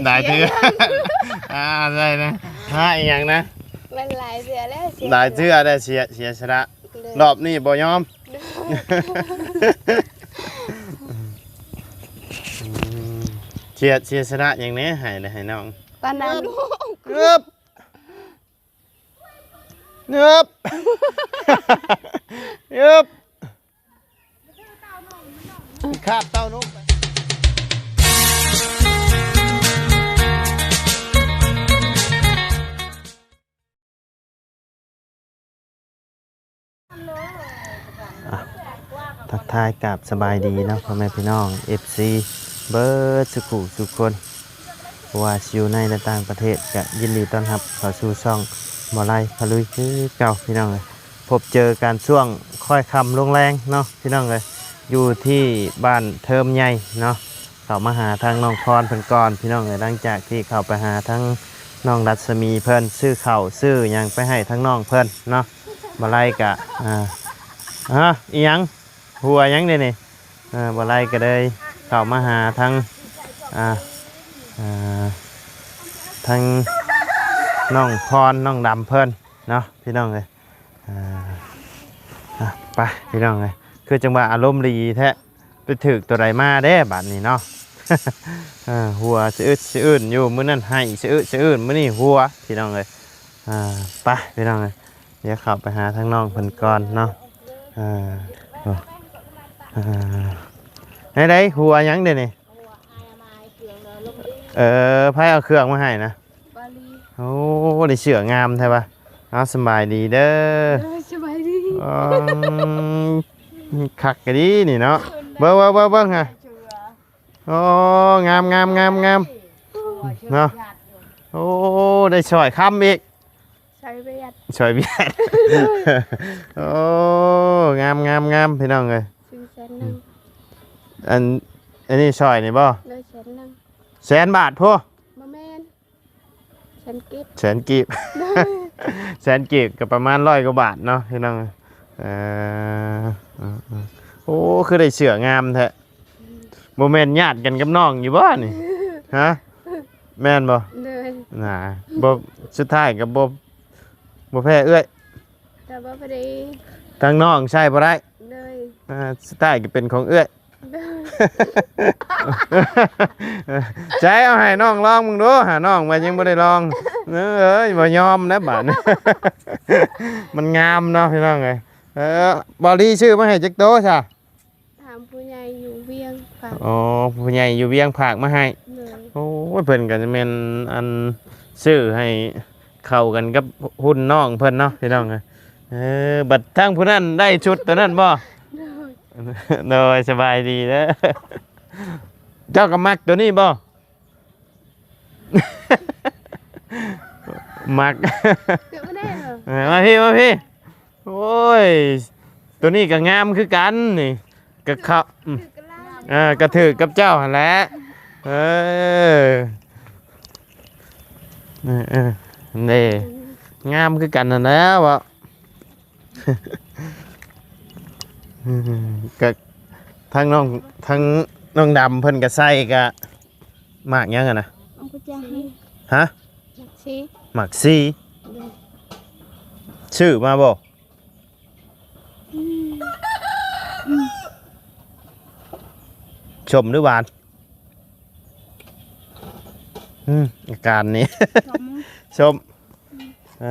ຫຼາຍເທື່ອ ອ່າ ໃຊ່ນະ ຫາອີ່ຫຍັງນະ ມັນຫຼາຍເທື່ອແລ້ວ ເສຍ ຫຼາຍເທື່ອແລ້ວ ເສຍ ເສຍສະຫຼະ ໂດຍ ລອບນີ້ບໍ່ຍອມ ໂດຍ ອືມ ເສຍ ເສຍສະຫຼະຫຍັງແດ່ ໃຫ້ ໃຫ້ນ້ອງ ປານນັ້ນ ເອີບ ເອີບ ເອີບ ຄາບເຕົ້ານົກໄປ ອ່ະ ທັກທາຍກາບສະບາຍດີເນາະ ພໍ່ແມ່ພີ່ນ້ອງ ເອັຟຊີ ເບິດສຸຂູສຸຄົນ ບໍ່ວ່າຊິຢູ່ໃນ ແລະ ຕ່າງປະເທດ ກະຍິນດີຕ້ອນຮັບເຂົ້າສູ່ຊ່ອງບໍ່ໄລພາລຸຍຄືເກົ່າ ພີ່ນ້ອງເອີຍ. ພົບເຈີກັນຊ່ວງຄ້ອຍຄ່ຳລົງແລງເນາະ ພີ່ນ້ອງເອີຍ ຢູ່ທີ່ບ້ານເທີມໃຫຍ່ເນາະ. ເຂົ້າມາຫາທາງນ້ອງພອນເພິ່ນກ່ອນ ພີ່ນ້ອງເອີຍ. ຫຼັງຈາກທີ່ເຂົ້າໄປຫາທາງນ້ອງລັດສະໝີເພິ່ນ ຊື້ເຂົ້າຊື້ຫຍັງໄປໃຫ້ທາງນ້ອງເພິ່ນເນາະ ບໍ່ໄລກະ ອ່າ ຮະ ອີຫຍັງ ຫົວຫຍັງເດນີ້? ເອີ ບໍ່ໄລກະເລີຍເຂົ້າມາຫາທາງ ອ່າ ອ່າ ທາງນ້ອງພອນ ນ້ອງດຳເພິ່ນເນາະ ພີ່ນ້ອງເອີຍ. ອ່າ ອ່ະ ໄປ ພີ່ນ້ອງເອີຍ ຄືຈັ່ງວ່າອາລົມດີແທ້ ໄປຖືກຕົວໃດມາເດ້ບາດນີ້ເນາະ. ເອີ ຫົວສະອຶດສະອື້ນຢູ່ ມື້ນັ້ນໄຫ້ສະອຶດສະອື້ນ ມື້ນີ້ຫົວ ພີ່ນ້ອງເອີຍ. ອ່າ ໄປ ພີ່ນ້ອງເອີຍ ດຽວເຂົ້າໄປຫາທາງນ້ອງເພິ່ນກ່ອນເນາະ. ເອີ ເອີ ໃນໃດ ຫົວຫຍັງເດນີ້? ເອີ ໃຜເອົາເຄື່ອງມາໃຫ້ນະ? ໂອ້ ໄດ້ເສື້ອງາມແທ້ວະ. ເອົາ ສະບາຍດີເດີ. ເອີ ສະບາຍດີ. ອືມ ຄັກກະດີນີ້ເນາະ. ເບິ່ງ ເບິ່ງ ເບິ່ງ ເບິ່ງຫາ. ໂອ້ ງາມ ງາມ ງາມ ງາມເນາະ. ໂອ້ ໄດ້ສ້ອຍຄຳອີກ. ສອຍຫວຽດ ສອຍຫວຽດ. ໂອ້ ງາມ ງາມ ງາມ ພີ່ນ້ອງເອີຍ. ຊື້ແສນໜຶ່ງ. ອັນ ອັນນີ້ສ້ອຍນີ້ບໍ່? ໂດຍ ແສນໜຶ່ງ. ແສນບາດພຸ້ນ. ບໍ່ແມ່ນ ແສນກີບ ແສນກີບ ໂດຍ ແສນກີບກໍປະມານຮ້ອຍກວ່າບາດເນາະ ພີ່ນ້ອງ. ເອີ ເອີ ເອີ ໂອ້ ຄືໄດ້ເສື້ອງາມແທ້. ບໍ່ແມ່ນຍາດກັນກັບນ້ອງຢູ່ບໍ່ນີ້? ຮະ ແມ່ນບໍ່? ໂດຍ ນະ ບໍ່ ສຸດທ້າຍກໍບໍ່ ບໍ່ແພ້ເອື້ອຍ ແຕ່ວ່າພໍດີ ທາງນ້ອງໃຊ້ບໍ່ໄດ້. ໂດຍ ອ່າ ສະໄຕລ໌ກໍເປັນຂອງເອື້ອຍ. ໂດຍ ໃຊ້ເອົາໃຫ້ນ້ອງລອງເບິ່ງດູ ຫານ້ອງວ່າຍັງບໍ່ໄດ້ລອງ. ເອີຍ ບໍ່ຍອມແລ້ວບາດນີ້ ມັນງາມເນາະ ພີ່ນ້ອງເອີຍ. ເອີ ບ່າວລີຊື້ມາໃຫ້ຈັກໂຕຊະ? ຖາມຜູ້ໃຫຍ່ຢູ່ວຽງຝາກ. ອໍ ຜູ້ໃຫຍ່ຢູ່ວຽງຝາກມາໃຫ້. ໂດຍ ໂອ້ຍ ເພິ່ນກໍຈະແມ່ນ ອັນ ຊື້ໃຫ້ເຂົ້າກັນກັບຮຸ່ນນ້ອງເພິ່ນເນາະ ພີ່ນ້ອງເອີຍ. ເອີ ບັດທາງຜູ້ນັ້ນໄດ້ຊຸດໂຕນັ້ນບໍ່? ໂດຍ ໂດຍ ສະບາຍດີເດີ. ເຈົ້າກໍມັກໂຕນີ້ບໍ່? ມັກ ເກີດບໍ່ໄດ້ເຫາະ. ເອີ ມາພີ້ ມາພີ້. ໂອ້ຍ ໂຕນີ້ກໍງາມຄືກັນນີ້ ກໍເຂົ້າ ອືມ ຖືກກັບລາວ ເອີ ກໍຖືກກັບເຈົ້າຫັ້ນແຫຼະ. ເອີ ເອີ ເອີ ເດ້ ງາມຄືກັນຫັ້ນແຫຼະເວົ້າ. ກໍທັງນ້ອງ ທັງນ້ອງດຳເພິ່ນກໍໃສ່ກໍ ໝາກຫຍັງຫັ້ນນະ? ໝາກກະຈາຍ. ຮະ? ໝາກຊີ. ໝາກຊີ. ໂດຍ ຊື້ມາບໍ່? ອືມ ອືມ ສົ້ມຫຼືຫວານ? ອືມ ອາການນີ້ ສົ້ມ ສົ້ມ. ເອີ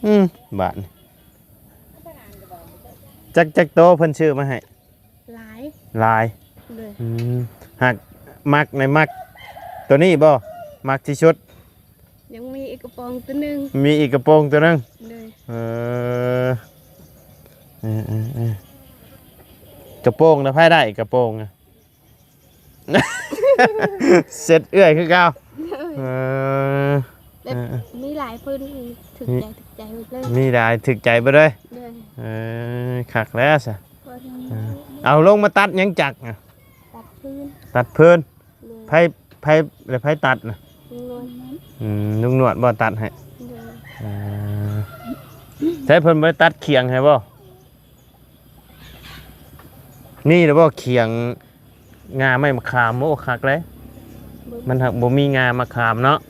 ອືມ ບາດນີ້ ຈັກ ຈັກໂຕເພິ່ນຊື້ມາໃຫ້? ຫຼາຍ ຫຼາຍ. ໂດຍ ອືມ ຫາກມັກໃນ ມັກໂຕນີ້ບໍ່? ມັກທີ່ສຸດ. ຍັງມີອີກກະປ໋ອງໂຕໜຶ່ງ. ມີອີກກະໂປງໂຕໜຶ່ງ. ໂດຍ ເອີ ເອີ ເອີ ເອີ ກະໂປງນະ ໃຜໄດ້ກະໂປງນະ? ເສັດເອື້ອຍຄືເກົ່າ. ໂດຍ ເອີ ແບບ ເອີ ມີຫຼາຍເພິ່ນຖືກໃຈ ຖືກໃຈເບິດເລີຍ. ມີຫຼາຍຖືກໃຈເບິດເລີຍ. ໂດຍ ເອີ ຄັກແລ້ວຊະ. ເອີ ເອົາລົງມາຕັດຫຍັງຈັກນະ? ຕັດພື້ນ ຕັດພື້ນ. ໂດຍ ໃຜ ໃຜ ແລ້ວໃຜຕັດນະ? ລຸງໜວດ. ອືມ ລຸງໜວດບໍ່ຕັດໃຫ້? ໂດຍ ເອີ ໃຊ້ເພິ່ນບໍ່ໄດ້ຕັດຂຽງໃຫ້ບໍ່? ມີແລ້ວບໍ່ຂຽງ ງ່າໄມ້ມະຂາມ? ໂອ້ ຄັກເລີຍ. ມັນຫາກບໍ່ມີງ່າມາຂາມເນາະ. ໂດ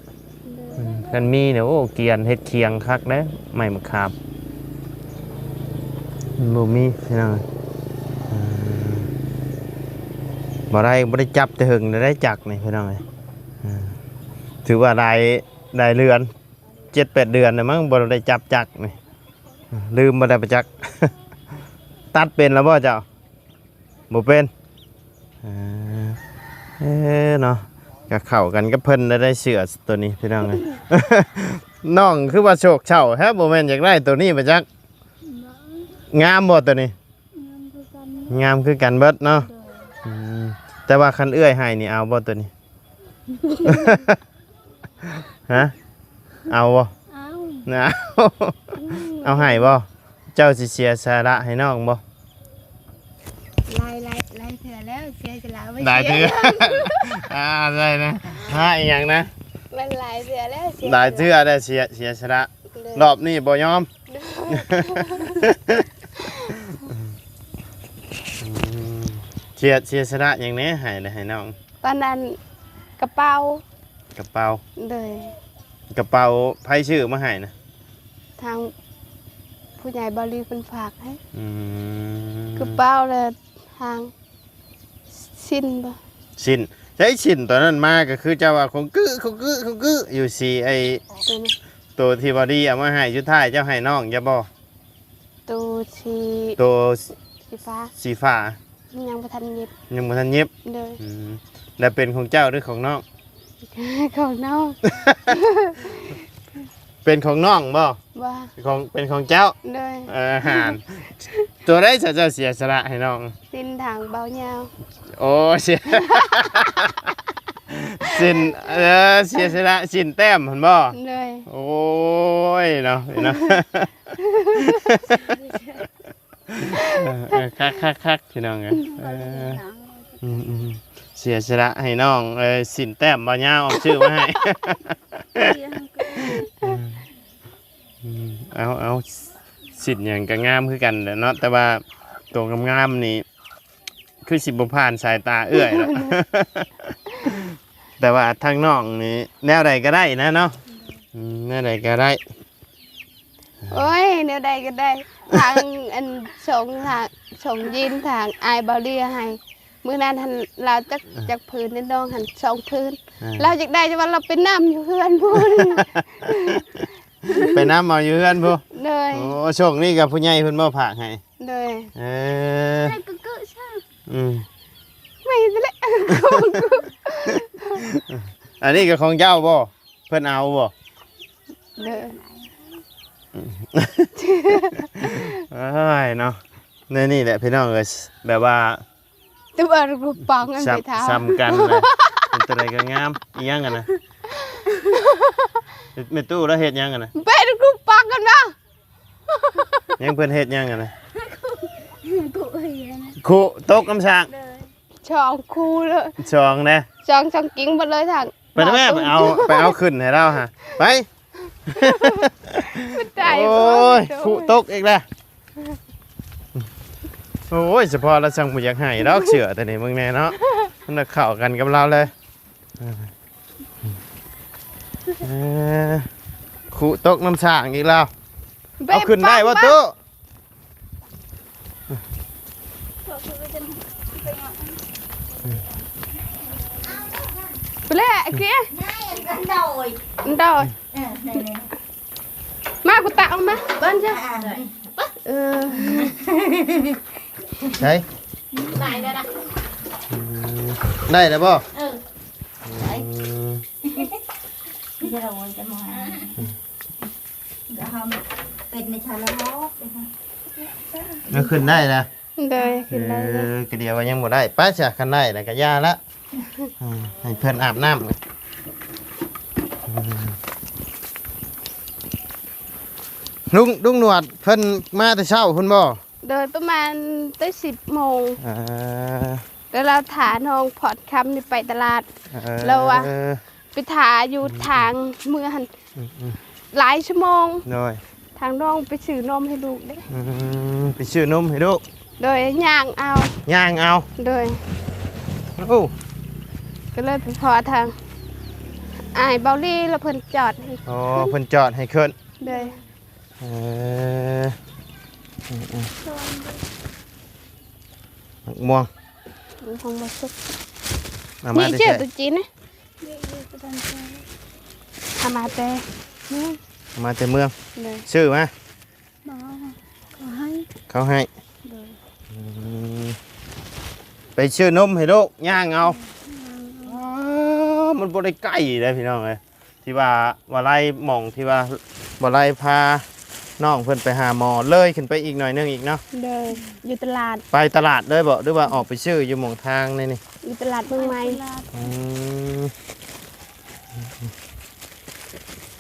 ຍ ອືມ ຄັນມີນີ້ ໂອ້ ກຽນເຮັດຄຽງຄັກເດ້ ໄມ້ມະຂາມ. ມັນບໍ່ມີພີ່ນ້ອງ. ອືມ ບໍ່ໄດ້ ບໍ່ໄດ້ຈັບແຕ່ເຫິງແລ້ວໄດ້ຈັກນີ້ພີ່ນ້ອງເອີຍ. ອືມ ຖືວ່າຫຼາຍ ຫຼາຍເດືອນ ເຈັດແປດເດືອນແລ້ວມັ້ງ ບໍ່ໄດ້ຈັບຈັກນີ້. ລືມບໍ່ໄດ້ປະຈັກ. ຕັດເປັນແລ້ວບໍ່ເຈົ້າ? ບໍ່ເປັນ. ເອີ ເອີເນາະ ກະເຂົ້າກັນກັບເພິ່ນໄດ້ ໄດ້ເສື້ອໂຕນີ້ພີ່ນ້ອງເອີຍ. ນ້ອງຄືວ່າໂສກເສົ້າແທ້ ບໍ່ແມ່ນຢາກໄດ້ໂຕນີ້ບໍ່ຈັກ? ງາມບໍ່ໂຕນີ້? ງາມຄືກັນ ງາມຄືກັນເບິດເນາະ. ໂດຍ ອືມ ແຕ່ວ່າຄັນເອື້ອຍໃຫ້ນີ້ເອົາບໍ່ໂຕນີ້? ຮະ ເອົາບໍ່? ເອົາ ເອົາ ອືມ ເອົາໃຫ້ບໍ່? ເຈົ້າຊິເສຍສະຫຼະໃຫ້ນ້ອງບໍ່? ຫຼາຍ ຫຼາຍ ຫຼາຍເທື່ອແລ້ວ ເສຍສະຫຼະໄວ້ ຫຼາຍເທື່ອ ເສຍ ອ່າ ໃຊ່ນະ ຮະ ອີ່ຫຍັງນະ? ມັນຫຼາຍເທື່ອແລ້ວ ເສຍ ຫຼາຍເທື່ອແລ້ວ ເສຍ ເສຍສະຫຼະ. ໂດຍ ລອບນີ້ບໍ່ຍອມ. ໂດຍ ອືມ ເສຍ ເສຍສະຫຼະຫຍັງແດ່ ໃຫ້ ໃຫ້ນ້ອງ? ຕອນນັ້ນກະເປົາ ກະເປົາ. ໂດຍ ກະເປົາໃຜຊື້ມາໃຫ້ນະ? ທາງຜູ້ໃຫຍ່ບ່າວລີເພິ່ນຝາກໃຫ້. ອືມ ກະເປົາ ແລະ ທາງສິ້ນບໍ່? ສິ້ນ ໃຊ້ສິ້ນຕອນນັ້ນມາກະຄືເຈົ້າວ່າຄົງກຶ ຄົງກຶ ຄົງກຶຢູ່ ສີໄອ້ ໂຕນີ້ ໂຕທີ່ບ່າວລີເອົາມາໃຫ້ ສຸດທ້າຍເຈົ້າໃຫ້ນ້ອງເຈົ້າບໍ່? ໂຕສີ ໂຕສີຟ້າ ສີຟ້າ ຍັງບໍ່ທັນຫຍິບ ຍັງບໍ່ທັນຫຍິບ. ໂດຍ ອືມ ແລ້ວເປັນຂອງເຈົ້າຫຼືຂອງນ້ອງ? ຂອງນ້ອງ. ເປັນຂອງນ້ອງບໍ່? ບໍ່ ຂອງ ເປັນຂອງເຈົ້າ. ໂດຍ ເອີ ຫານ ໂຕໃດຊະເຈົ້າເສຍສະຫຼະໃຫ້ນ້ອງ? ສິ້ນທາງບ່າວຍາວ. ໂອ້ ເສຍ ສິ້ນ ເອີ ເສຍສະຫຼະສິ້ນແຕ້ມຫັ້ນບໍ່? ໂດຍ ໂອ້ຍເນາະ ເນາະ. ເອີ ເອີ ຄັກໆໆ ພີ່ນ້ອງເອີຍ. ເອີ ອືມໆ ເສຍສະຫຼະໃຫ້ນ້ອງ ເອີ ສິ້ນແຕ້ມບ່າວຍາວເອົາຊື້ມາໃຫ້. ອືມ ເອົາ ເອົາ ສິ້ນຫຍັງກະງາມຄືກັນແຫຼະເນາະ ແຕ່ວ່າໂຕງາມໆນີ້ຄືຊິບໍ່ຜ່ານສາຍຕາເອື້ອຍດອກ. ແຕ່ວ່າທາງນ້ອງນີ້ແນວໃດກະໄດ້ນະເນາະ. ອືມ ແນວໃດກະໄດ້. ໂອ້ຍ ແນວໃດກະໄດ້ ທາງອັນ ສອງ ທາງ ສອງຢີນ ທາງອ້າຍບ່າວເລຍໃຫ້ ມື້ນັ້ນຫັ້ນລາວຈັກ ເອີ ຈັກຜືນ ນ້ອງຫັ້ນສອງຜືນ. ເອີ ລາວຢາກໄດ້ ແຕ່ວ່າລາວໄປນຳຢູ່ເຮືອນພຸ້ນ ໄປນຳເອົາຢູ່ເຮືອນພຸ້ນ. ໂດຍ ໂອ້ ຊ່ວງນີ້ກະຜູ້ໃຫຍ່ເພິ່ນບໍ່ຝາກໃຫ້. ໂດຍ ເອີ ໃຫ້ກຶກໆຊະ. ອືມ ແມ່ນແຫຼະ. ອັນນີ້ກະຂອງເຈົ້າບໍ່? ເພິ່ນເອົາບໍ່? ເດີ ໂອ້ຍເນາະ ແນວນີ້ແຫຼະພີ່ນ້ອງເອີຍ ແບບວ່າ ແຕ່ວ່າລູກປອງອັນ ສ່ຳ ໄປຖາມ ສ່ຳກັນນະ ເປັນໂຕໃດກະງາມ. ອີ່ຫຍັງຫັ້ນນະ? ແມ່ຕູ້ລາວເຮັດຫຍັງຫັ້ນນະ? ເປັນລູກປອງກັນບໍ່? ຍັງ ເພິ່ນເຮັດຫຍັງຫັ້ນນະ? ຄຸຕົກນ້ຳສ້າງ. ໂດຍ ສອງຄູ່ເລີຍ ສອງແດ່ ສອງ ສອງກິງໝົດເລີຍທາງ. ໄປແມ່ ໄປເອົາ ໄປເອົາຂຶ້ນໃຫ້ລາວຫາ ໄປ. ມັນຕາຍ ໂອ້ຍ ໂອ້ຍ ຄຸຕົກອີກແລ້ວ. ໂອ້ຍ ສະເພາະລາວຊ່າງບໍ່ຢາກໃຫ້ດອກ ເສື້ອໂຕນີ້ ເບິ່ງແນ່ເນາະ ມັນເຂົ້າກັນກັບລາວເລີຍ. ເອີ ຄຸຕົກນ້ຳສ້າງອີກແລ້ວ. ເອົາຂຶ້ນໄດ້ບໍ່ຕູ້? ໄປແລ້ວ ໂອເຄ ໂດຍ ໂດຍ. ເອີ ມາ ກູຕາອອກມາ ບ້ານເຈົ້າ. ເອີ ໃສ່ ໄດ້ແລ້ວນະ ອືມ ໄດ້ແລ້ວບໍ່? ເອີ ອືມ ເປັນໃນຊາລະຮອກ ມັນຂຶ້ນໄດ້ນະ. ໂດຍ ຂຶ້ນໄດ້. ເອີ ກະດຽວວ່າຍັງບໍ່ໄດ້ ໄປຊະ ຄັນໄດ້ລະກະຢ່າລະ. ອືມ ໃຫ້ເພິ່ນອາບນ້ຳ. ອືມ ລຸງ ລຸງໜວດເພິ່ນມາແຕ່ເຊົ້າພຸ້ນບໍ່? ໂດຍ ປະມານແຕ່ສິບໂມງ. ເອີ ແລ້ວລາວຖ້ານ້ອງພອນຄຳນີ້ໄປຕະຫຼາດ. ເອີ ແລ້ວວ່າ ໄປຖ້າຢູ່ ອືມ ທາງເມືອຫັ້ນ ອືມໆ ຫຼາຍຊົ່ວໂມງ. ໂດຍ ທາງນ້ອງໄປຊື້ນົມໃຫ້ລູກເດ້. ອືມ ໄປຊື້ນົມໃຫ້ລູກ. ໂດຍ ຍ່າງເອົາ ຍ່າງເອົາ. ໂດຍ ໂອ້ ກະເລີຍໄປພໍ້ທາງ ອ້າຍເບົາຫຼີ ແລ້ວເພິ່ນຈອດໃຫ້. ອໍ ເພິ່ນຈອດໃຫ້ຂຶ້ນ. ໂດຍ. ເອີ ອືມໆ ໝາກມ່ວງ ຂອງບໍ່ສຸກ. ເອົາມາແຕ່ໃສ? ນີ້ເຈົ້າ ໂຕຈີນນະ ເອົາມາແຕ່ເມືອງ. ເອົາມາແຕ່ເມືອງ. ໂດຍ. ຊື້ມາ? ບໍ່ ເຂົາໃຫ້ ເຂົາໃຫ້. ໂດຍ. ອືມ ໄປຊື້ນົມໃຫ້ລູກ ຍ່າງເອົາ. ອືມ ອໍ ມັນບໍ່ໄດ້ໃກ້ເດ້ພີ່ນ້ອງເອີຍ. ທີ່ວ່າ ວາໄລ ໝ່ອງທີ່ວ່າ ວາໄລພານ້ອງເພິ່ນໄປຫາໝໍ ເລີຍຂຶ້ນໄປອີກໜ້ອຍໜຶ່ງອີກເນາະ. ໂດຍ. ຢູ່ຕະຫຼາດ. ໄປຕະຫຼາດເລີຍບໍ ຫຼືວ່າອອກໄປຊື້ຢູ່ໝ່ອງທາງໃນນີ້? ຢູ່ຕະຫຼາດເມືອງໃໝ່. ອືມ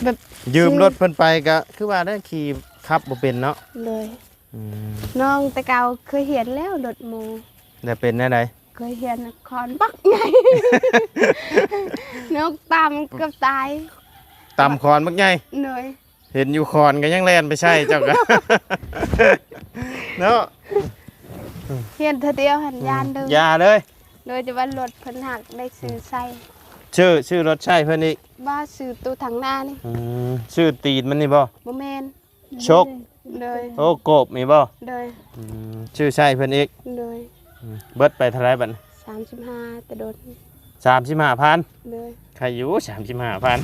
ແບບ ຢືມລົດເພິ່ນໄປກະຄືວ່າໄດ້ ຂີ່ຂັບບໍ່ເປັນເນາະ. ໂດຍ. ອືມ ນ້ອງແຕ່ເກົ່າເຄີຍຮຽນແລ້ວລົດໝູ່. ແລ້ວເປັນແນວໃດ? ເຄີຍຮຽນຄອນບັກໃຫຍ່ ນ້ອງຕຳເກືອບຕາຍ. ຕຳຄອນບັກໃຫຍ່? ໂດຍ. ເຫັນຢູ່ຄອນກໍຍັງແລ່ນໄປໃສ່ເຈົ້າກະ ເນາະ. ຮຽນເທື່ອດຽວຫັ້ນ ຢ້ານເດີ ຢ້າເລີຍ. ໂດຍ. ແຕ່ວ່າລົດເພິ່ນຫາກໄດ້ຊື້ໃຊ້. ຊື້ ຊື້ລົດໃຊ້ເພິ່ນອີກ? ບໍ່ ຊື້ຕູ້ທາງໜ້ານີ້. ອືມ ຊື້ຕີນມັນນີ້ບໍ່? ບໍ່ແມ່ນ. ຊົກ? ໂດຍ. ໂອ້ ໂກບນີ້ບໍ່? ໂດຍ. ອືມ ຊື້ໃຊ້ເພິ່ນອີກ? ໂດຍ. ອືມ ເບິດໄປເທົ່າໃດບັດ? ສາມສິບຫ້າ ແຕ່ດົນ. ສາມສິບຫ້າພັນ? ໂດຍ. ໃຄຢູ່ ສາມສິບຫ້າພັນ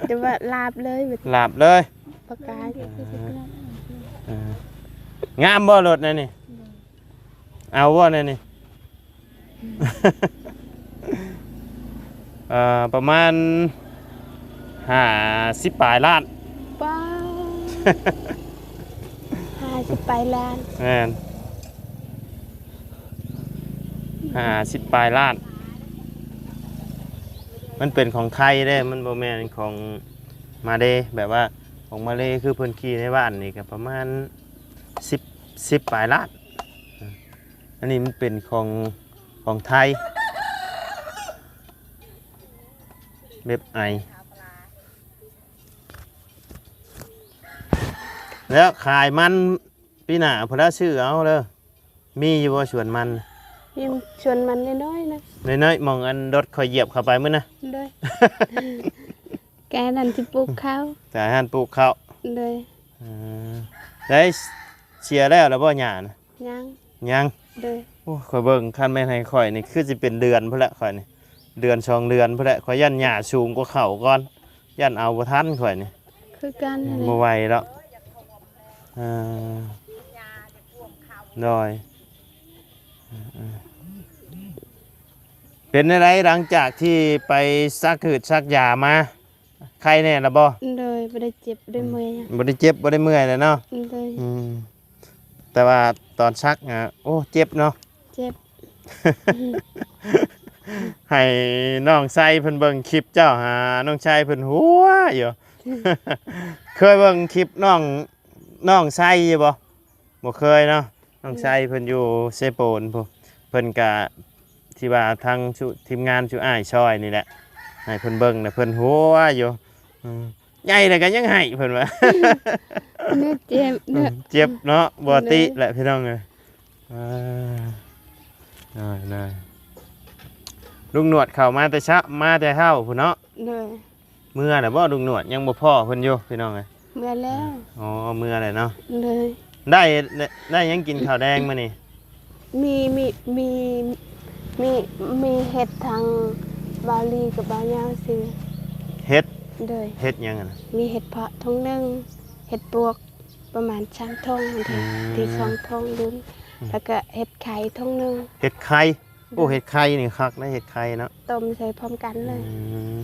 ແຕ່ວ່າລາບເລີຍ. ລາບເລີຍ ປະກາຍ. ເອີ ເອີ ງາມບໍ່ລົດແນວນີ້? ໂດຍ. ເອົາບໍ່ແນວນີ້? ເອີ ປະມານຫ້າສິບປາຍລ້ານ. ປ້າ ຫ້າສິບປາຍລ້ານ. ແມ່ນ ຫ້າສິບປາຍລ້ານ. ມັນເປັນຂອງໄທເດ້ ມັນບໍ່ແມ່ນຂອງມາເລ. ແບບວ່າຂອງມາເລ ຄືເພິ່ນຂີ່ໃນບ້ານນີ້ກໍປະມານສິບ ສິບປາຍລ້ານ. ອັນນີ້ມັນເປັນຂອງ ຂອງໄທ ເວັບໄອ. ແລ້ວຂາຍມັນປີໜ້າພຸ້ນລະ ຊື້ເອົາເດີ. ມີຢູ່ບໍ່ສວນມັນ? ຍັງສວນມັນນ້ອຍໆນະ. ນ້ອຍໆ ໝ່ອງອັນລົດຂ້ອຍຢຽບເຂົ້າໄປມື້ນະ. ໂດຍ. ແກນັ້ນທີ່ປູກເຂົ້າ. ແຕ່ຫັ້ນປູກເຂົ້າ. ໂດຍ. ເອີ ໄດ້ເສຍແລ້ວລະບໍ່ຫຍ້ານະ? ຍັງ. ຍັງ. ໂດຍ. ໂອ້ ຂ້ອຍເບິ່ງ ຄັນແມ່ນໃຫ້ຂ້ອຍນີ້ ຄືຊິເປັນເດືອນພຸ້ນແຫຼະ ຂ້ອຍນີ້ ເດືອນສອງເດືອນພຸ້ນແຫຼະ. ຂ້ອຍຢ້ານຫຍ້າສູງກວ່າເຂົ້າກ່ອນ ຢ້ານເອົາບໍ່ທັນຂ້ອຍນີ້. ຄືກັນຫັ້ນແຫຼະ ບໍ່ໄຫວດອກ. ເອີ ໂດຍ. ເປັນແນວໃດຫຼັງຈາກທີ່ໄປສັກຫືດສັກຢາມາ? ໄຄແນ່ລະບໍ່? ໂດຍ. ບໍ່ໄດ້ເຈັບ ບໍ່ໄດ້ເມື່ອຍຫຍັງ. ອືມ ບໍ່ໄດ້ເຈັບ ບໍ່ໄດ້ເມື່ອຍແລ້ວເນາະ. ໂດຍ. ອືມ ແຕ່ວ່າຕອນສັກນະ ໂອ້ ເຈັບເນາະ. ເຈັບ. ໃຫ້ນ້ອງໄຊເພິ່ນເບິ່ງຄລິບເຈົ້າຫາ ນ້ອງໄຊເພິ່ນຫົວຢູ່. ເຄີຍເບິ່ງຄລິບນ້ອງ ນ້ອງໄຊຢູ່ບໍ່? ບໍ່ເຄີຍເນາະ. ນ້ອງໄຊເພິ່ນຢູ່ເຊໂປນພຸ້ນ ເພິ່ນກະທີ່ວ່າທາງຊຸ ທີມງານຊຸອ້າຍຊ່ອຍນີ້ແຫຼະ ໃຫ້ເພິ່ນເບິ່ງ ແລ້ວເພິ່ນຫົວຢູ່. ອືມ ໃຫຍ່ແລ້ວກໍຍັງໃຫ້ເພິ່ນວ່າ ເຈັບເນາະ. ອືມ ເຈັບເນາະ ບໍ່ຕິແຫຼະພີ່ນ້ອງເອີຍ. ອ່າ ໄດ້ໆ ລຸງໜວດເຂົ້າມາແຕ່ເຊົ້າ ມາແຕ່ເຊົ້າພຸ້ນເນາະ. ໂດຍ. ເມືອແລ້ວບໍ່ລຸງໜວດ? ຍັງບໍ່ພໍ້ເພິ່ນຢູ່ພີ່ນ້ອງເອີຍ. ເມືອແລ້ວ. ອໍ ເມືອແລ້ວເນາະ. ໂດຍ. ໄດ້ ໄດ້ຫຍັງກິນເຂົ້າແລງມື້ນີ້? ມີ ມີ ມີ ມີ ມີເຫັດທາງບ່າວລີກັບບ່າວຍາວຊື້. ເຫັດ? ໂດຍ. ເຫັດຫຍັງຫັ້ນນະ? ມີເຫັດເຜາະຖົງໜຶ່ງ ເຫັດປວກປະມານສາມຖົງ. ອືມ ທີ່ສອງຖົງດຸນ. ອືມ ແລ້ວກໍເຫັດໄຂ່ຖົງໜຶ່ງ. ເຫັດໄຂ່? ໂອ້ ເຫັດໄຂ່ນີ້ຄັກເດ້ ເຫັດໄຂ່ເນາະ ຕົ້ມໃສ່ພ້ອມກັນເລີຍ. ອືມ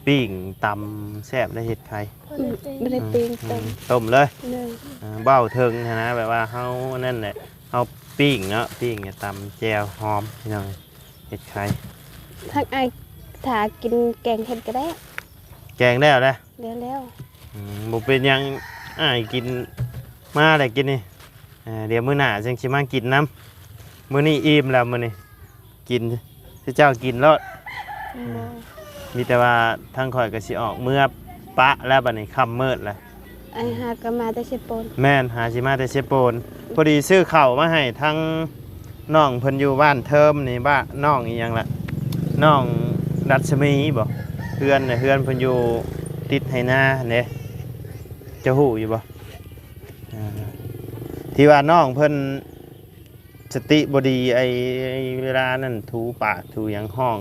ປີ້ງຕຳແຊບເດ້ເຫັດໄຂ່. ອືມ ບໍ່ໄດ້ປີ້ງ ອືມ ຕົ້ມ ຕົ້ມເລີຍ. ໂດຍ. ອ່າ ເວົ້າເຖິງຫັ້ນນະ ແບບວ່າເຮົາອັນນັ້ນແຫຼະ ເຮົາປີ້ງເນາະ ປີ້ງຕຳແຈ່ວຫອມພີ່ນ້ອງ. ເຫັດໄຂ່ ທາງອ້າຍຖ້າກິນແກງເຫັດກໍໄດ້. ແກງແລ້ວເດ້? ແລ້ວແລ້ວ. ອືມ ບໍ່ເປັນຫຍັງ ອ້າຍກິນມາແລ້ວກິນນີ້. ເອີ ດຽວມື້ໜ້າຈຶ່ງຊິມາກິນນຳ. ມື້ນີ້ອີ່ມແລ້ວ ມື້ນີ້ກິນ ເຈົ້າກິນໂລດ. ໂດຍ. ມີແຕ່ວ່າທາງຂ້ອຍກໍຊິອອກເມືອປະແລ້ວ ບັດນີ້ຄ່ຳມືດແລ້ວ. ອ້າຍຫາກໍມາແຕ່ເຊໂປນ. ແມ່ນ ຫາຊິມາແຕ່ເຊໂປນ. ພໍດີຊື້ເຂົ້າມາໃຫ້ທາງນ້ອງເພິ່ນຢູ່ບ້ານເທີມນີ້ ບ້ານນ້ອງອີ່ຫຍັງລະ ນ້ອງລັດສະໝີບໍ? ຄື ເຮືອນ ເຮືອນເພິ່ນຢູ່ຕິດໄຮ່ນາຫັ້ນເດ້ ເຈົ້າຮູ້ຢູ່ບໍ່? ອ່າ ທີ່ວ່ານ້ອງເພິ່ນສະຕິບໍ່ດີ ໄອ້ ໄອ້ເວລານັ້ນ ຖູປາກຖູຫຍັງ ຮ້ອງ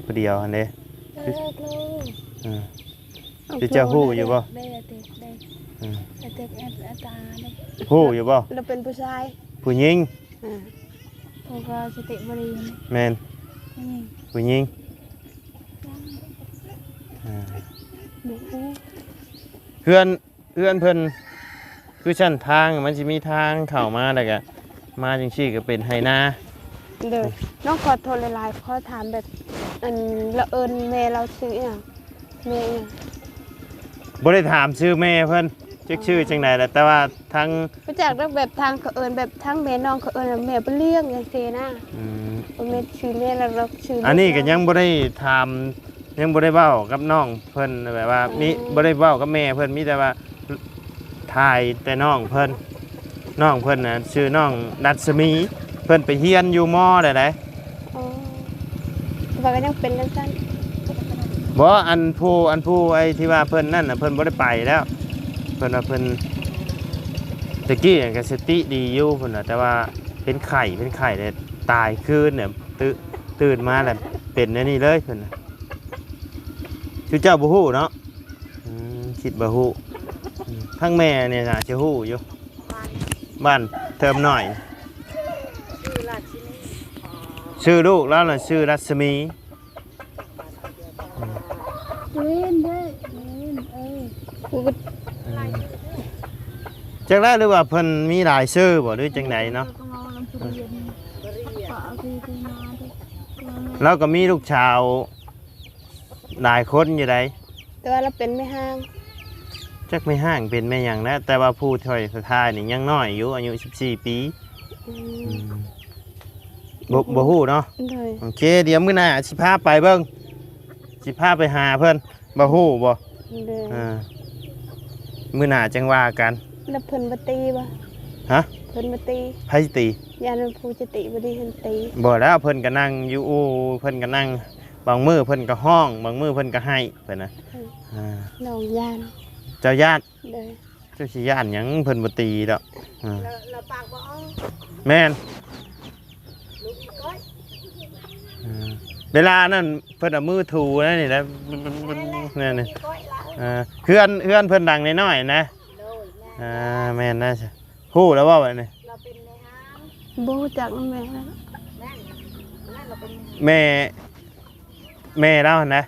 ຜູ້ດຽວຫັ້ນເດ້ ເອີ ເອີ ຄືເຈົ້າຮູ້ຢູ່ບໍ່? ເດ້ ເດ້ ເດ້ ອືມ ເດ້ ເດ້ ຮູ້ຢູ່ບໍ່? ລາວເປັນຜູ້ຊາຍ ຜູ້ຍິງ ອ່າ ຜູ້ກໍສະຕິບໍ່ດີ ແມ່ນ ຜູ້ຍິງ ຜູ້ຍິງ ອ່າ ບໍ່ຮູ້ ເຮືອນ ເຮືອນເພິ່ນ ຄືຊັ້ນທາງມັນຊິມີທາງເຂົ້າມາ ແລ້ວກະມາຈັ່ງຊີ້ກະເປັນໄຮ່ນາ. ໂດຍ ນ້ອງຂໍໂທດຫຼາຍໆ ຂໍຖາມແບບ ອັນ ລາວເອີ້ນແມ່ລາວຊື່ອີ່ຫຍັງ? ແມ່ອີ່ຫຍັງ? ບໍ່ໄດ້ຖາມຊື່ແມ່ເພິ່ນ ຈັກຊື່ຈັ່ງໃດລະ ແຕ່ວ່າທາງ ຮູ້ຈັກດອກ ແບບທາງເຂົາເອີ້ນ ແບບທາງແມ່ນ້ອງເຂົາເອີ້ນວ່າແມ່ບໍ່ລ້ຽງຈັ່ງຊີ້ນະ. ອືມ ບໍ່ແມ່ນຊື່ແມ່ລາວດອກ ຊື່ ອັນນີ້ກະຍັງບໍ່ໄດ້ຖາມ ຍັງບໍ່ໄດ້ເວົ້າກັບນ້ອງເພິ່ນ ແບບວ່າ ອືມ ມີ ບໍ່ໄດ້ເວົ້າກັບແມ່ເພິ່ນ ມີແຕ່ວ່າຖ່າຍແຕ່ນ້ອງເພິ່ນ ນ້ອງເພິ່ນນະຊື່ນ້ອງລັດສະໝີ ເພິ່ນໄປຮຽນຢູ່ມໍໃດໃດ. ອໍ ວ່າກໍຍັງເປັນຈັ່ງຊັ້ນ. ບໍ່ ອັນຜູ້ ອັນຜູ້ໄອ້ທີ່ວ່າເພິ່ນນັ້ນນະ ເພິ່ນບໍ່ໄດ້ໄປແລ້ວ ເພິ່ນວ່າເພິ່ນ ແຕ່ກີ້ກໍສະຕິດີຢູ່ເພິ່ນວ່າ ແຕ່ວ່າເປັນໄຂ້ ເປັນໄຂ້ແລ້ວຕາຍຄືນ ຕື່ນ ຕື່ນມາແລ້ວເປັນແນວນີ້ເລີຍເພິ່ນ. ຄືເຈົ້າບໍ່ຮູ້ເນາະ? ອືມ ຄິດວ່າຮູ້. ອືມ ທາງແມ່ນີ້ໜ້າຈະຮູ້ຢູ່ ບ້ານເທີມນ້ອຍ. ຊື່ລູກລາວນະຊື່ລັດສະໝີ. ອືມ ເວັນເດີ ເວັນ ເອີ ອືມ ຈັກແລ້ວ ຫຼືວ່າເພິ່ນມີຫຼາຍຊື່ບໍ່ ຫຼືຈັ່ງໃດເນາະ? ລາວກໍມີລູກສາວ ຫຼາຍຄົນຢູ່ໃດ ແຕ່ວ່າລາວເປັນແມ່ຮ້າງ. ຈັກແມ່ຮ້າງເປັນແມ່ຫຍັງນະ ແຕ່ວ່າຜູ້ຊ່ອຍສະທ້າຍນີ້ຍັງນ້ອຍຢູ່ ອາຍຸສິບສີ່ປີ. ອືມ ອືມ ບໍ່ ບໍ່ຮູ້ເນາະ. ໂດຍ ໂອເຄ ດຽວມື້ໜ້າຊິພາໄປເບິ່ງ ຊິພາໄປຫາເພິ່ນ. ບໍ່ຮູ້ບໍ່? ໂດຍ ອ່າ ມື້ໜ້າຈັ່ງວ່າກັນ. ແລ້ວເພິ່ນບໍ່ຕີບໍ່? ຮະ? ເພິ່ນບໍ່ຕີ? ໃຜຊິຕີ? ຢ້ານວ່າຜູ້ສະຕິບໍ່ດີຫັ້ນຕີ. ບໍ່ແລ້ວ ເພິ່ນກໍນັ່ງຢູ່ອູ່ ເພິ່ນກໍນັ່ງ ບາງມື້ເພິ່ນກໍຮ້ອງ ບາງມື້ເພິ່ນກໍໄຫ້ ເພິ່ນນະ. ອືມ ອ່າ ນ້ອງຢ້ານ. ເຈົ້າຢ້ານ? ໂດຍ ເຈົ້າຊິຢ້ານຫຍັງ ເພິ່ນບໍ່ຕີດອກ. ອ່າ ແລ້ວ ແລ້ວປາກບໍ່ອອກ. ແມ່ນ. ອືມ ເວລານັ້ນເພິ່ນເອົາມືຖູແນວນີ້ແຫຼະ ແມ່ນແຫຼະ ແນວນີ້. ເອີ ເຮືອນ ເຮືອນເພິ່ນຫຼັງນ້ອຍໆນະ. ໂດຍ ແມ່ນ. ອ່າ ແມ່ນນະ. ຮູ້ແລ້ວບໍ່ບັດນີ້? ລາວເປັນແມ່ຮ້າງ. ບໍ່ຮູ້ຈັກນຳແມ່. ແມ່ນ ແມ່ນລາວເປັນ ແມ່ ແມ່ລາວຫັ້ນນະ.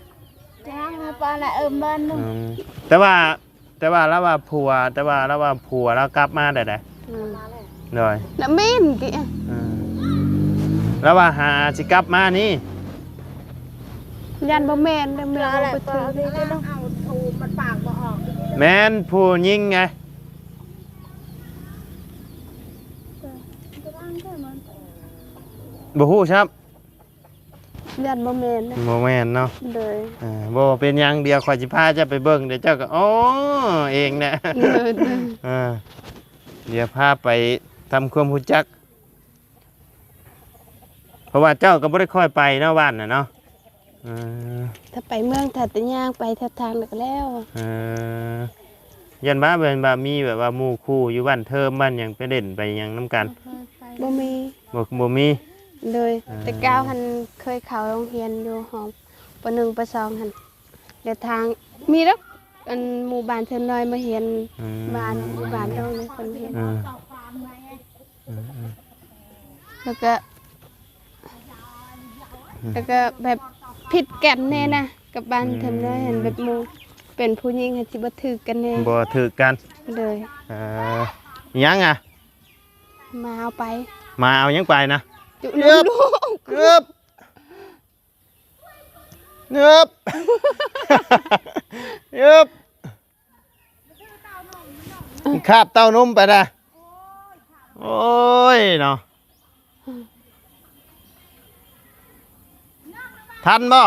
ຈ້າງມາປານລະເອີມບ້ານໜຶ່ງ. ອືມ ແຕ່ວ່າ ແຕ່ວ່າລາວວ່າຜົວ ແຕ່ວ່າລາວວ່າຜົວລາວກັບມາໄດ້ໃດ. ອືມ ໂດຍ ນະເມນຕິ. ເອີ ລາວວ່າຫາຊິກັບມານີ້. ຢ້ານບໍ່ແມ່ນເດີ ແມ່ນບໍ່ຖືກ. ແມ່ນຜູ້ຍິງໄງ. ບໍ່ຮູ້ຊ້ຳ. ຢ້ານບໍ່ແມ່ນນະ. ບໍ່ແມ່ນເນາະ. ໂດຍ ອ່າ ບໍ່ເປັນຫຍັງ ດຽວຂ້ອຍຊິພາເຈົ້າໄປເບິ່ງ ດຽວເຈົ້າກໍ ອໍ ເອງແຫຼະ. ໂດຍ ໂດຍ ອ່າ ດຽວພາໄປທຳຄວາມຮູ້ຈັກ ເພາະວ່າເຈົ້າກໍບໍ່ໄດ້ຄ່ອຍໄປເນາະ ບ້ານນະເນາະ. ເອີ ຖ້າໄປເມືອງ ຖ້າແຕ່ຍ່າງໄປແຖວທາງແລ້ວກໍແລ້ວ. ເອີ ຢ້ານວ່າ ແມ່ນວ່າມີແບບວ່າໝູ່ຄູ່ຢູ່ບ້ານເທີມບ້ານຫຍັງ ໄປຫຼິ້ນໄປຫຍັງນຳກັນ. ບໍ່ມີ. ບໍ່ ບໍ່ມີ. ໂດຍ ເອີ ແຕ່ກ່າວຫັ້ນເຄີຍເຂົ້າໂຮງຮຽນຢູ່ຫ້ອງ ປໍໜຶ່ງ ປໍສອງຫັ້ນ ແລ້ວທາງ ມີດອກ ອັນ ໝູ່ບ້ານເທີມນ້ອຍມາຮຽນ. ອືມ ບ້ານ ໝູ່ບ້ານນ້ອງນີ້ເພິ່ນຮຽນ. ເອີ ເອີ ເອີ ແລ້ວກໍ ອືມ ແລ້ວກໍແບບຜິດກັນແດ່ນະ ອືມ ກັບບ້ານ ອືມ ເທີມນ້ອຍຫັ້ນ ແບບໝູ່ເປັນຜູ້ຍິງຫັ້ນຊິບໍ່ຖືກກັນແດ່. ບໍ່ຖືກກັນ. ໂດຍ ເອີ ຫຍັງອະ? ມາເອົາໄປ. ມາເອົາຫຍັງໄປນະ? ຈຸ ເອີບ ລູກ ເອີບ ເອີບ ເອີບ ຄາບເຕົ້ານົມໄປນະ. ໂອ້ຍເນາະ ທັນບໍ່?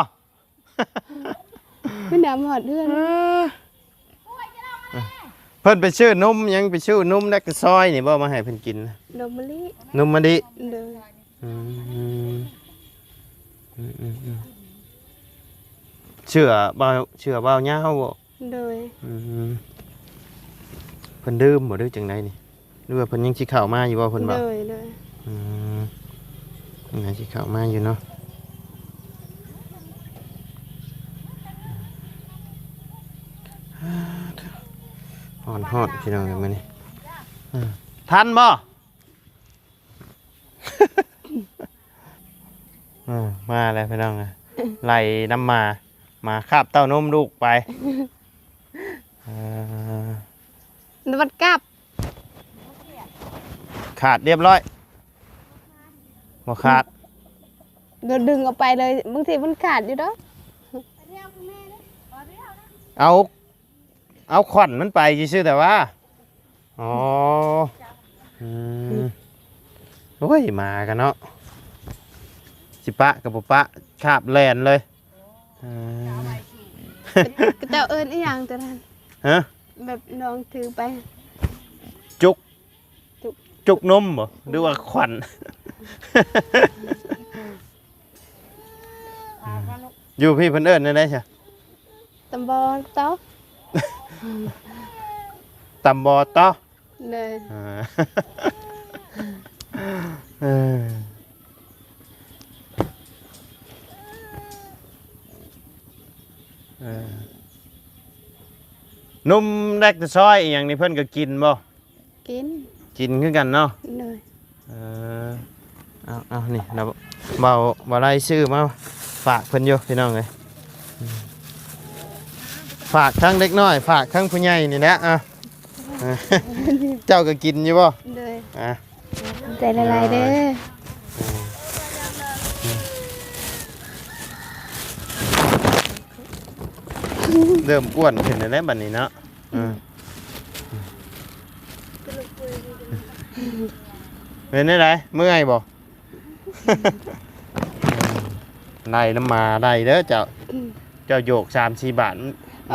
ມັນນຳຮອດເຮືອນ. ເອີ ເພິ່ນໄປຊື້ນົມຫຍັງ ໄປຊື້ນົມແລະກະຊອຍນີ້ບໍ່ ມາໃຫ້ເພິ່ນກິນ? ນົມມະລິ. ນົມມະລິ. ໂດຍ. ອືມ ອືມ ອືມ ອືມ ອືມ ເ ເຊື່ອບ່າວ ເຊື່ອບ່າວຍາວບໍ່? ໂດຍ ອືມ ເພິ່ນດື່ມບໍ່ ຫຼືຈັ່ງໃດນີ້? ຫຼືວ່າເພິ່ນຍັງຊິເຂົ້າມາຢູ່ບໍ່ ເພິ່ນວ່າ? ໂດຍ ໂດຍ ອືມ ຍັງຊິເຂົ້າມາຢູ່ເນາະ. ຮ້ອນໆ ພີ່ນ້ອງເອີຍ ມື້ນີ້ ອືມ ທັນບໍ່? ເອີ ມາແລ້ວພີ່ນ້ອງເອີຍ ໄລ່ນຳໝາ ໝາຄາບເຕົ້ານົມລູກໄປ ເອີ ມັນກັບ ຂາດລຽບຮ້ອຍ ບໍ່ຂາດ ກໍດຶງອອກໄປເລີຍ ບາງທີມັນຂາດຢູ່ດອກ ເອົາ ເອົາຂວັນມັນໄປຊື່ໆ ແຕ່ວ່າ ອໍ ອືມ ໂອ້ຍ ໝາກັນເນາະ ຊິປະກໍບໍ່ປະ ຄາບແລ່ນເລີຍ ເອີ ເຂົາເຈົ້າເອີ້ນອີ່ຫຍັງຕົວນັ້ນ? ຮະ? ແບບນ້ອງຖືໄປ ຈຸກ ຈຸກ ຈຸກນົມບໍ່ ຫຼືວ່າຂວັນ? ຢູ່ພີ້ເພິ່ນເອີ້ນແນວໃດຊະ? ຕຳບໍ່ຕໍ່ ຕຳບໍ່ຕໍ່ ເດີ ເອີ ເອີ ເອີ ນົມແລັກຕາຊອຍອີ່ຫຍັງນີ້ ເພິ່ນກໍກິນບໍ່? ກິນ ກິນຄືກັນເນາະ ໂດຍ ເອີ ເອົາ ເອົາ ນີ້ລະ ເບົາ ເບົາໄລຊື້ມາຝາກເພິ່ນຢູ່ພີ່ນ້ອງເອີຍ ອືມ ຝາກທັງເດັກນ້ອຍ ຝາກທັງຜູ້ໃຫຍ່ນີ້ແຫຼະ ເອົາ ເຈົ້າກໍກິນຢູ່ບໍ່? ໂດຍ ອ່ະ ຂອບໃຈຫຼາຍໆເດີ ເອີ ເລີ່ມອ້ວນຂຶ້ນແລ້ວບັດນີ້ເນາະ ເອີ ເປັນແນວໃດ? ເມື່ອຍບໍ່? ໄລ່ນຳໝາໄລ່ເດີເຈົ້າ ເຈົ້າໂຍກສາມສີ່ບາດ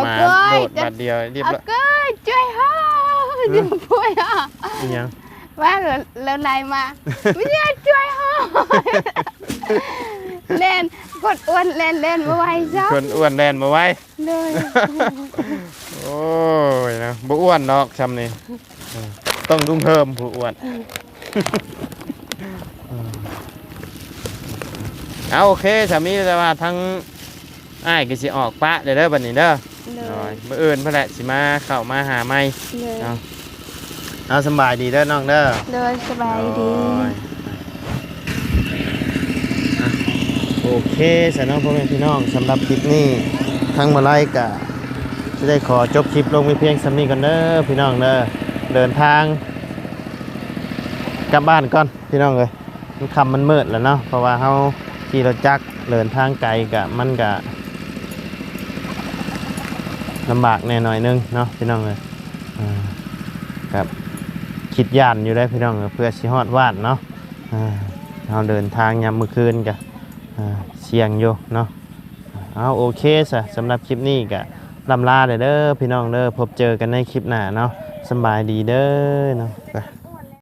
ໝາໂດດບາດດຽວຮຽບຮ້ອຍ ເກີຍ ຊ່ວຍເຮົາ ຊ່ວຍເຮົາ ອີ່ຫຍັງ? ວ່າແລ້ວໄລ່ມາ ຊ່ວຍເຮົາ ແລ່ນ ຄົນອ້ວນແລ່ນ ແລ່ນບໍ່ໄວຊ້ຳ ຄົນອ້ວນແລ່ນບໍ່ໄວ ໂດຍ ໂອ້ຍເນາະ ບໍ່ອ້ວນດອກຊ່ຳນີ້ ເອີ ຕ້ອງລຸງເຮີມຜູ້ອ້ວນ ເອີ ເອົາ ໂອເຄ ສາມີ ແຕ່ວ່າທາງອ້າຍກໍຊິອອກປະແລ້ວເດີບັດນີ້ເດີ ໂດຍ ໂດຍ ມື້ອື່ນພຸ້ນແຫຼະຊິມາເຂົ້າມາຫາໃໝ່ ໂດຍ ເນາະ ເອົາ ສຳບາຍດີເດີນ້ອງເດີ ໂດຍ ສະບາຍດີ ໂດຍ ອ່ະ ໂອເຄຊະເນາະ ພໍ່ແມ່ພີ່ນ້ອງ ສຳລັບຄລິບນີ້ທາງມາໄລກະຊິໄດ້ຂໍຈົບຄລິບລົງໄວ້ພຽງສ່ຳນີ້ກ່ອນເດີພີ່ນ້ອງເດີ ເດີນທາງກັບບ້ານກ່ອນພີ່ນ້ອງເອີຍ ມັນຄ່ຳມັນມືດແລ້ວເນາະ ເພາະວ່າເຮົາຂີ່ລົດຈັກເດີນທາງໄກກະ ມັນກະລຳບາກແດ່ໜ້ອຍໜຶ່ງເນາະພີ່ນ້ອງເອີຍ ອ່າ ກະຄິດຢ້ານຢູ່ເດ້ພີ່ນ້ອງເອີຍ ເພື່ອຊິຮອດບ້ານເນາະ ອ່າ ເຮົາເດີນທາງຍາມມື້ຄືນກະ ອ່າ ສ່ຽງຢູ່ເນາະ ເອົາ ໂອເຄຊະ ສຳລັບຄລິບນີ້ກະລ່ຳລາແດ່ເດີພີ່ນ້ອງເດີ ພົບເຈີກັນໃນຄລິບໜ້າເນາະ ສຳບາຍດີເດີເນາະ.